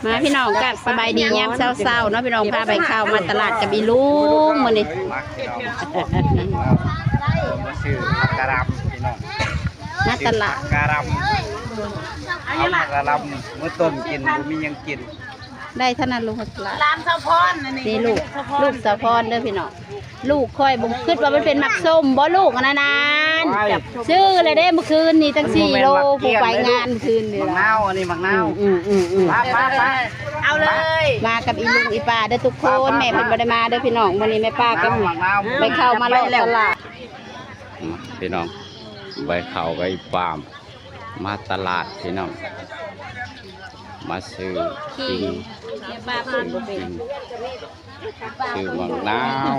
ມາພີ່ນ້ອງ ກັບສະບາຍດີຍາມເຊົ້າໆເນາະພີ່ນ້ອງ ພາໄປເຂົ້າມາຕະຫຼາດກັບອີລຸງມື້ນີ້ ມາພີ່ນ້ອງ ມາຊື້ຜັກກະຫຼ່ຳພີ່ນ້ອງ ມາຕະຫຼາດ ຊື້ຜັກກະຫຼ່ຳ ເອົາຜັກກະຫຼ່ຳມື້ຕົ້ມກິນ ບໍ່ມີຫຍັງກິນ ໄດ້ເທົ່ານັ້ນ ລຸງ ຫຼານສາວພອນ ອັນນີ້ ນີ້ລູກ ລູກສາວພອນເດີພີ່ນ້ອງ. ລູກຂ້ອຍບໍ່ຄິດວ່າມັນເປັນໝາກສົ້ມບໍ່ລູກ ອັນນັ້ນ ຊື້ແລ້ວເດ້ມື້ຄືນນີ້ຕັ້ງສີ່ໂລ ຜູ້ໄປງານຄືນນີ້ ໝາກນາວ ອັນນີ້ໝາກນາວ ອືມໆໆ ໄປໆໆ ເອົາເລີຍ ມາກັບອີລຸງອີປ້າເດີທຸກຄົນ ແມ່ເພິ່ນບໍ່ໄດ້ມາເດີພີ່ນ້ອງ ມື້ນີ້ແມ່ປ້າກັບໄປເຂົ້າມາເລາະຕະຫຼາດ ພີ່ນ້ອງ ໄປເຂົ້າກັບອີປ້າ ມາຕະຫຼາດພີ່ນ້ອງ ມາຊື້ຄິງ ແມ່ປ້າເພິ່ນບໍ່ເປັນ ຊື້ໝາກນາວ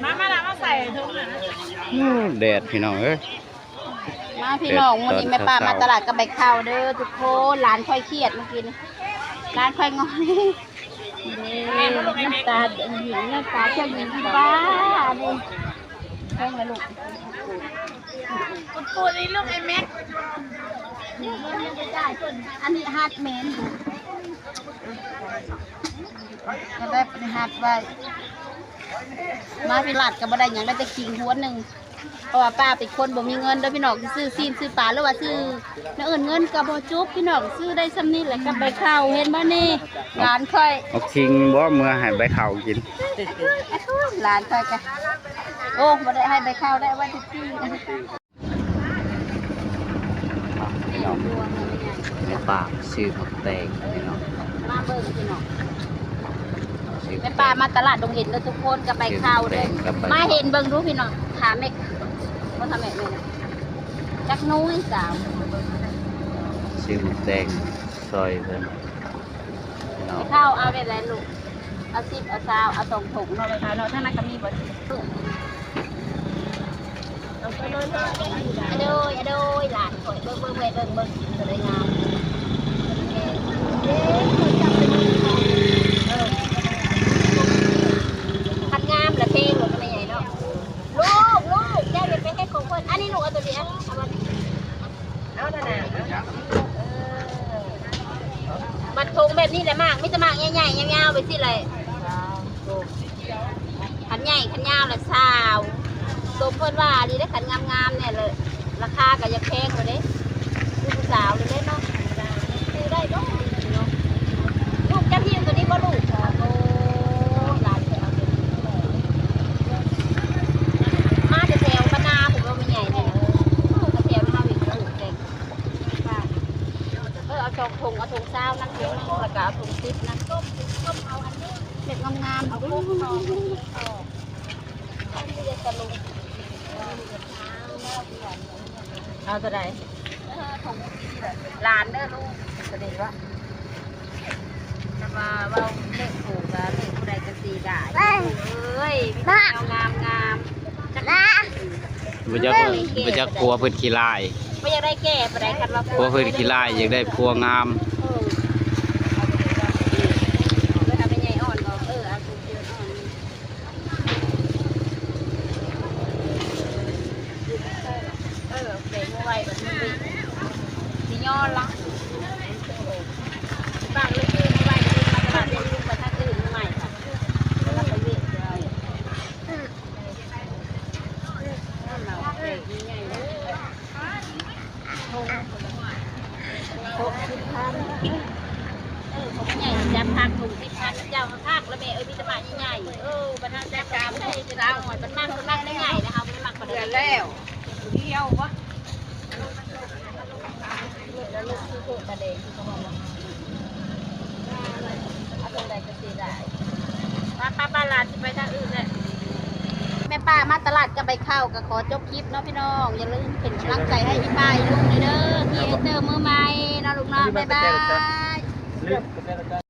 ມາ ມາລະ ມາໃສ່ຖົງນະ ໂອ້ ແດດພີ່ນ້ອງເອີຍ ມາພີ່ນ້ອງ ມື້ນີ້ແມ່ປ້າມາຕະຫຼາດກັບໃບເຂົ້າເດີທຸກຄົນ ຫຼານຂ້ອຍຄຽດມື້ກີ້ນີ້ ຫຼານຂ້ອຍງອຍ ນ້ຳຕາ ນ້ຳຕາເຈົ້າຍິງບ້ານີ້ ເບິ່ງລະລູກ ກູດໆ ນີ້ລູກ ໄອ້ແມັກ ອັນນີ້ຮັດແມ່ນ ກໍໄດ້ໄປຫັດໄວ້ ມາຕະຫຼາດກໍບໍ່ໄດ້ຫຍັງ ໄດ້ແຕ່ຂີງຫົວໜຶ່ງ ເພາະວ່າປ້າເປັນຄົນບໍ່ມີເງິນເດີພີ່ນ້ອງ ຊິຊື້ຊີ້ນຊື້ປາ ຫຼືວ່າຊື້ແນວອື່ນເງິນກໍບໍ່ຈຸບພີ່ນ້ອງ ຊື້ໄດ້ຊ່ຳນີ້ແຫຼະກັບໃບເຂົ້າ ເຫັນບໍ່ນີ້ ຫຼານຂ້ອຍ ເອົາຂີງບໍ່ເມືອໃຫ້ໃບເຂົ້າກິນ ຫຼານຂ້ອຍກະ ໂອ້ ບໍ່ໄດ້ໃຫ້ໃບເຂົ້າ ໄດ້ເອົາໄວ້ແຕ່ປີ້ງ. ພີ່ນ້ອງ ແມ່ປ້າຊື້ໝາກແຕງພີ່ນ້ອງ ມາເບິ່ງພີ່ນ້ອງ ຊື້ ແມ່ປ້າມາຕະຫຼາດດົງເຫັນເດີທຸກຄົນ ກັບໃບເຂົ້າເດີ ຊື້ໝາກແຕງກັບໃບເຂົ້າ ມາເຫັນເບິ່ງດູພີ່ນ້ອງ ຖາມແມ່ ບໍ່ຖາມແມ່ ແມ່ນຫຍັງ ຈັກໜ່ວຍສາວ ຊື້ໝາກແຕງຊ່ອຍເພິ່ນ ພີ່ນ້ອງ ເຂົ້າເອົາໄດ້ຫຼາຍລູກ ເອົາສິບ ເອົາຊາວ ເອົາສອງຖົງເນາະ ແມ່ຄ້າເນາະ ທາງນັ້ນກໍມີບໍ່ ອະໂດຍ ອະໂດຍ ຫຼານຂ້ອຍ ເບິ່ງ ເບິ່ງ ເບິ່ງ ເບິ່ງ ເບິ່ງ ຕົວໃດງາມ ເອີ ຄັນງາມລະເພງໂລດ ແມ່ໃຫຍ່ເນາະ ລູກ ລູກ ເຈົ້າຢ່າໄປເຮັດຂອງເພິ່ນ ອັນນີ້ລູກ ເອົາຕົວນີ້ ເອົາ ເອົາ ເອົານັ້ນນະ ເອີ ບັດຖົງແບບນີ້ແຫຼະ ໝາກ ມີແຕ່ໝາກໃຫຍ່ໆ ຍາວໆ ໄປຊີ້ແຫຼະ. ຄັນໃຫຍ່ຄັນຍາວລະຊາວ ສົມເພິ່ນວ່າອີ່ຫຼີເດ້ ຄັນງາມໆແນ່ລະ ລາຄາກໍຢາກແພງໂລດເດ້ ຄືຜູ້ສາວໂລດເດ້ເນາະ ຊື້ໄດ້ບໍ່ເນາະ ລູກຈັກຫິ້ວຕົວນີ້ບໍ່ລູກ ໂອ້ ຫຼານໄປເອົາຕົວນີ້ ມາແຕ່ແຖວບ້ານນາພຸ້ນບໍ່ ແມ່ໃຫຍ່ນີ້ ເອີ ແຖວນາເວກະລູກແຕ່ງ ເອີ ເອົາສອງຖົງ ເອົາຖົງຊາວນຳ ຖົງໜຶ່ງ ແລ້ວກໍເອົາຖົງສິບນຳ ເລັບງາມໆ ເອົາເທົ່າໃດ? ຫຼານເດີລູກ ຕົວນີ້ວະ ແຕ່ວ່າເວົ້າເລກຖືກ ກໍເລກຜູ້ໃດກໍຊື້ໄດ້ ເອີຍ ມີແຕ່ແນວງາມໆ ຈັກ ບໍ່ຈັກ ບໍ່ຈັກຜົວເພິ່ນຂີ້ຮ້າຍ ບໍ່ຢາກໄດ້ແກ່ປານໃດ ຄັນວ່າຜົວເພິ່ນຂີ້ຮ້າຍ ຢາກໄດ້ຜົວງາມ ເອີ ເອີ ເອົາແມ່ໃຫຍ່ອ່ອນບໍ່ ເອີ ເອົາຜູ້ອ່ອນ ເອີ ເອົາແປງມາໄວ້ບັດນີ້ ຊິຍ້ອນລະ ບາງເລື່ອງມາໄວ້ ມາຕະຫຼາດ ໄປທາງອື່ນ ໄປທາງອື່ນ ມາໃໝ່ ແລ້ວກໍໄປເວກ ຫົກສິບພັນ ເອີ ຂອງໃຫຍ່ຈັບຜັກ ຫົກສິບພັນ ເຈົ້າຜັກລະແມ່ເອີຍ ມີແຕ່ໝາກໃຫຍ່ໆ ເອີ ບັດເຮົາຈັບກາມ ເອີຍ ເຮົາມັກ ມັກໃຫຍ່ໆ ນະ ເຮົາບໍ່ໄດ້ມັກປານໃດ ແລ້ວ ດຽວບໍ່ ແລ້ວລູກຄືໂພດປາແດງ ເອົາຕົງໃດກໍຊິໄດ້ ປາ ປາ ປາ ຫຼານຊິໄປທາງອື່ນແລ້ວ ແມ່ປ້າມາຕະຫຼາດກັບໃບເຂົ້າ ກໍຂໍຈົບຄລິບເນາະພີ່ນ້ອງ ຢ່າລືມເປັນກຳລັງໃຈໃຫ້ອີປ້າອີລຸງແດ່ເດີ ຄຣີເອເຕີມືໃໝ່ເນາະລູກເນາະ ບາຍບາຍ.